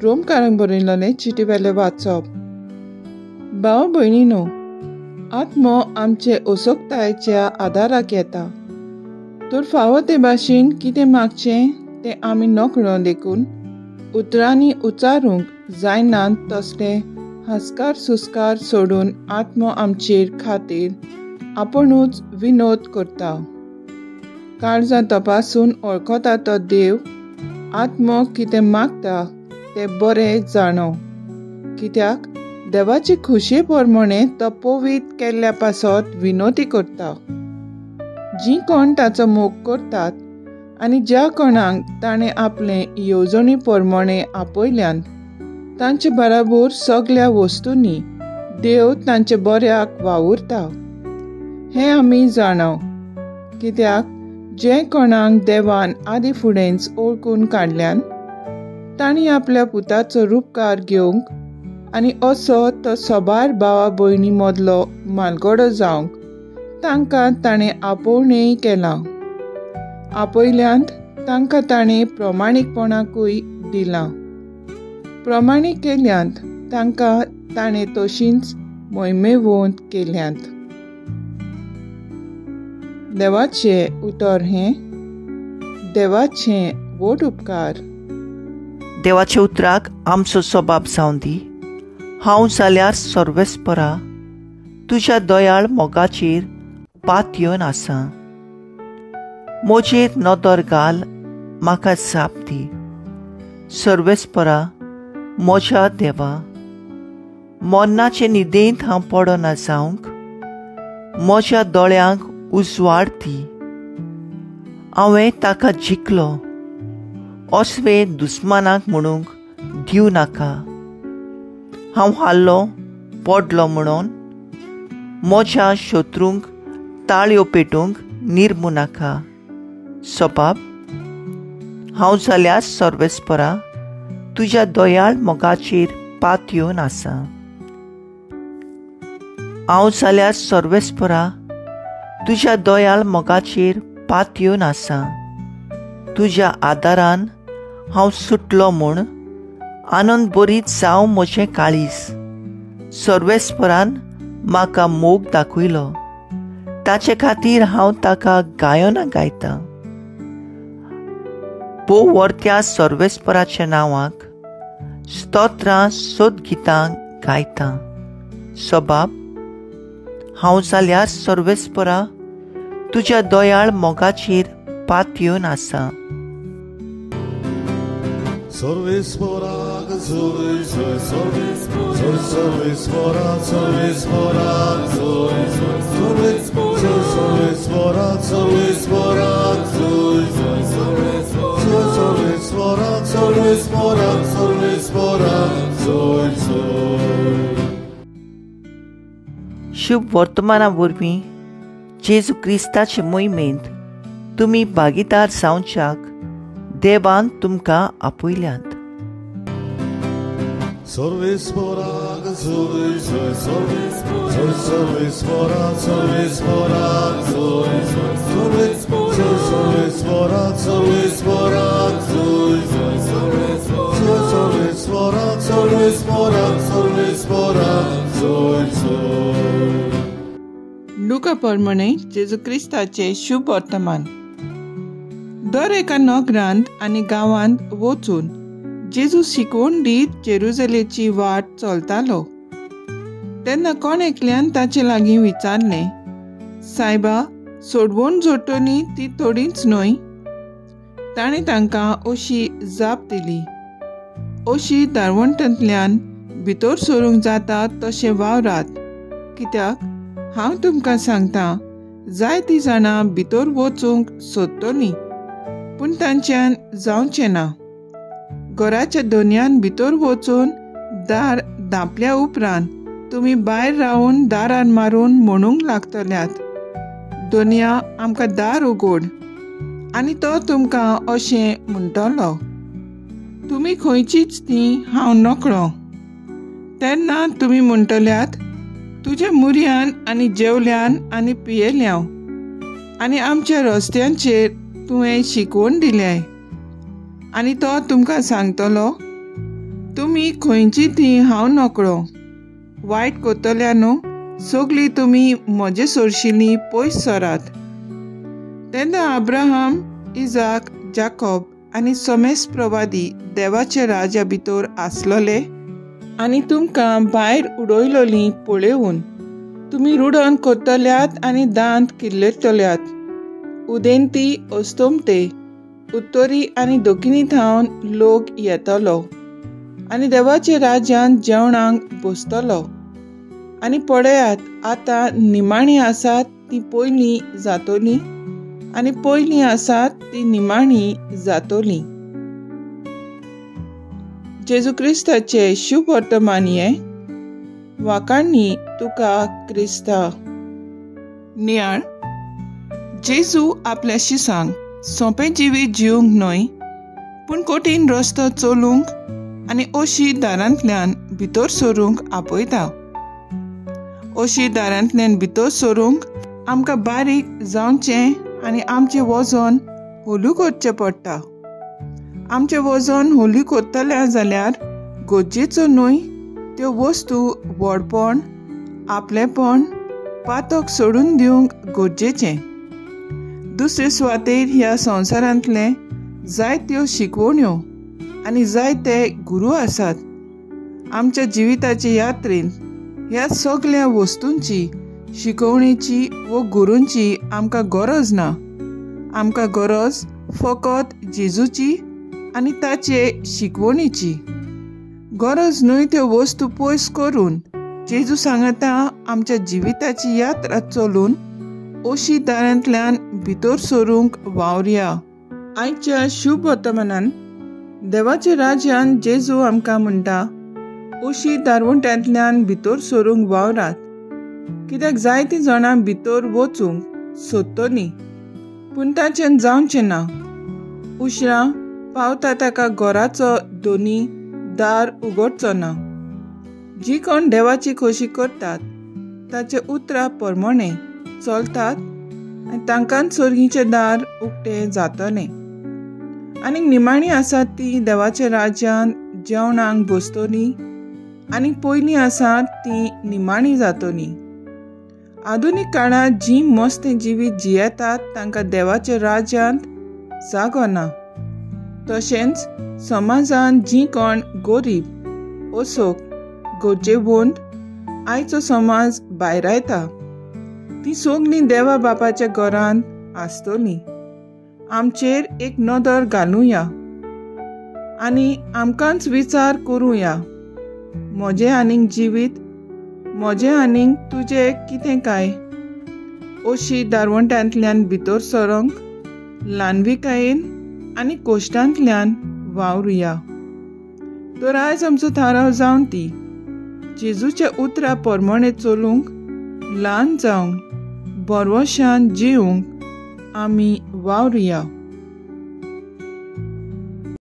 रोमकारांक बरयलेले चिटी वेलें वाचप. भाव भयणीनो, आत्मो आमचे असोक्तायेच्या आदाराक येता, तर फावो ते भाशेन कितें मागचें तें आमी नकळो देखून उतरांनी उच्चारूंक जायना तसले हस्कार सुस्कार सोडून आत्मो आमचेर खातीर आपुणूच विनोद करता. काळजां तपासून वळखता तो देव आत्मो कितें मागता तें बरें जाणो, कित्याक देवाचे खुशये प्रमाणे तो पवित्र केल्ल्या पासत विनोदी करता. जीं कोण ताचो मोग करतात आनी ज्या कोणाक ताणें आपले येवजणी प्रमाणे आपयल्यान तांचे बराबर सगल्या वस्तूंनी देव तांचे बऱ्याक वावुरता हें आमी जाणा, कित्याक जे कोणाक देवान आदी फुडेंच ओळखून काडल्यान तांणी आपल्या पुताचो रुपकार घेवंक आनी असो तो सबार भावा भयणी मदलो मालगडो जावंक तांकां ताणें आपोवणेंय केलां. आपयल्यांत तांकां ताणें प्रमाणीकपणाकूय दिलां. प्रमाणीक केल्यांत तांकां ताणें तशींच मोहिमेवंत केल्यांत. देवाचें उतर हें देवाचें व्हड उपकार. देवाच्या उतराक आमचो स्वभाव जावं दी. हांव जाल्यार सर्वेस्परा तुज्या दयाळ मोगाचेर पातयेवन आसा. म्हजेर नदर घाल, म्हाका जाप दी. सर्वेस्परा म्हज्या देवा, मरणाचे न्हिदेंत हांव पडना जावंक म्हज्या दोळ्यांक उजवाड दी. हांवें ताका जिखलो असवे दुस्मानाक म्हणूंक दिवं नाका. हांव हारलो पडलो म्हणून म्हज्या शत्रूंक ताळयो पेटूंक निर्मू नाका. सबाब, हांव जाल्यार सर्वेस्परा तुज्या दयाळ मोगाचेर पातयेवन आसा. हांव जाल्यार सर्वेस्परा तुज्या दयाळ मोगाचेर पातयेवन आसा. तुज्या आदारान हांव सुटलो म्हूण आनंद बरीत जावं म्हजें काळीज. सर्वेस्परान म्हाका मोग दाखयलो, ताचे खातीर हांव ताका गायनां गायतां. भोव वर्त्या सर्वेस्पराच्या नांवाक स्तोत्रां सोदगितां गायतां. सबाब, हांव जाल्यार सर्वेस्परा तुज्या दयाळ मोगाचेर पातयेवन आसा. सर्वेस्पराक जोय जोय जोय सर्वेस्परा सर्वेस्पराक जोय जोय जोय सर्वेस्परा सर्वेस्पराक जोय जोय जोय सर्वेस्परा सर्वेस्पराक सर्वेस्पराक जोय जोय. शुभ वर्तमाना वरवीं जेजू क्रिस्ताचे मोहिमेंत तुमी भागीदार जावच्याक देवान तुमकां आपयल्यात. सर्वेस्पराक जोय जोय जोय सर्वेस्परा सर्वेस्पराक जोय जोय जोय सर्वेस्परा सर्वेस्पराक जोय जोय जोय सर्वेस्परा सर्वेस्पराक सर्वेस्पराक जोय जोय. लुका प्रमाणे जेजू क्रिस्ताचे शुभ वर्तमान. दर एका नगरांत आनी गांवांत वचून जेजू शिकवण दीत जेरुजलेची वाट चलतालो. तेन्ना कोण एकल्यान ताचे लागीं विचारलें, सायबा, सोडवण जोडटली ती थोडीच न्हय? ताणें तांकां अशी जाप दिली, अशी दारवंटांतल्यान भितर सरूंक जाता तशें वावरात, कित्याक हांव तुमकां सांगता, जायतीं जाणां भितर वचूंक सोदतलीं पूण तांच्यान जावचें ना. घराच्या दोनयान भितर वचून दार धांपल्या उपरांत तुमी भायर रावन दारार मारून म्हणूंक लागतल्यात, दोनया आमकां दार उगड. आनी तो तुमकां अशें म्हणटलो, तुमी खंयचीच ती हांव नकळो. तेन्ना तुमी म्हणटल्यात, तुज्या मुरयान आनी जेवल्यान आनी पियेल्याव आनी आमच्या रस्त्यांचेर तुवें शिकवण दिल्याय. आनी तो तुमकां सांगतलो, तुमी खंयची ती हांव नकळो. वायट कोतल्यानो सगळीं तुमी म्हजे सोरशिनी पयस सरात. तेन्ना अब्राहम, इजाक, जाकोब आनी समेस्त प्रवादी देवाच्या राजा भितर आसलोले आनी तुमकां भायर उडयलोली पळोवन तुमी रुडन कोत्तल्यात आनी दांत किल्लयतल्यात. उदेंती, अस्तमते, उत्तरी आनी दक्षिणी थावन लोक येतलो आनी देवाच्या राज्यांत जेवणाक बसतलो. आनी पळयात, आतां निमाणी आसात ती पयलीं जातली आनी पयलीं आसात ती निमाणी जातली. जेजू क्रिस्ताचे शुभ वर्तमान हें. वाकांनी तुका क्रिस्ता. नियाळ. जेजू आपल्या शिसांक सोंपें जिवीत जिवंक न्हय, पूण कठीण रस्तो चलूंक आनी अशी दारांतल्यान भितर सरूंक आपयता. अशी दारांतल्यान भितर सरूंक आमकां बारीक जावचें आनी आमचें वजन होलू करचें पडटा. आमचें वजन होलू करतलें जाल्यार गरजेचो न्हय त्यो वस्तू व्हडपण, आपलेपण, पातक सोडून दिवंक गरजेचें. दुसरे सुवातेर ह्या संवसारांतले जायत्यो शिकवण्यो आनी जायते गुरू आसात. आमच्या जिविताचे यात्रेंत ह्या सगळ्या वस्तूंची, शिकवणेची वो गुरूंची आमकां गरज ना. आमकां गरज फकत जेजूची आनी ताचे शिकवणेची. गरज न्हय त्यो वस्तू पयस करून जेजू सांगता आमच्या जिविताची यात्रा चलून अशी दारांतल्यान भितर सरूंक वावरया. आयच्या शुभ वर्तमानान देवाच्या राज्यान जेजू आमकां म्हणटा, अशी दारवंट्यांतल्यान भितर सरूंक वावरात, कित्याक जायतीं जाणां भितर वचूंक सोदतलीं पूण ताच्यान जावचें ना. उसरां पावता ताका घराचो दोनी दार उगडचो ना. जी कोण देवाची खोशी करतात ताचे उतरां प्रमाणे चलतात आनी तांकां सर्गीचें दार उक्तें जातलें. आनी निमाणी आसात ती देवाच्या राज्यांत जेवणाक बसतलीं आनी पयलीं आसात ती निमाणी जातली. आधुनीक काळांत जी मस्त जिवीत जियेतात तांकां देवाच्या राज्यांत जागो ना. तशेंच समाजांत जी कोण गरीब, असोक, गरजेवंत आयचो समाज भायरायता ती सगळीं देवा बापाच्या घरांत आसतलीं. आमचेर एक नदर घालुया आनी आमकांच विचार करुया, म्हजें आनीक जिवीत, म्हजें आनीक तुजें कितें काय? अशी दारवंट्यांतल्यान भितर सरोंक ल्हानविकायेन आनी कोश्टांतल्यान वावरुया. तर आयज आमचो थाराव जावन ती जेजूच्या उतरां प्रमाणे चलूंक, ल्हान जावंक, भरवशान जिवंक आमी वावरुया.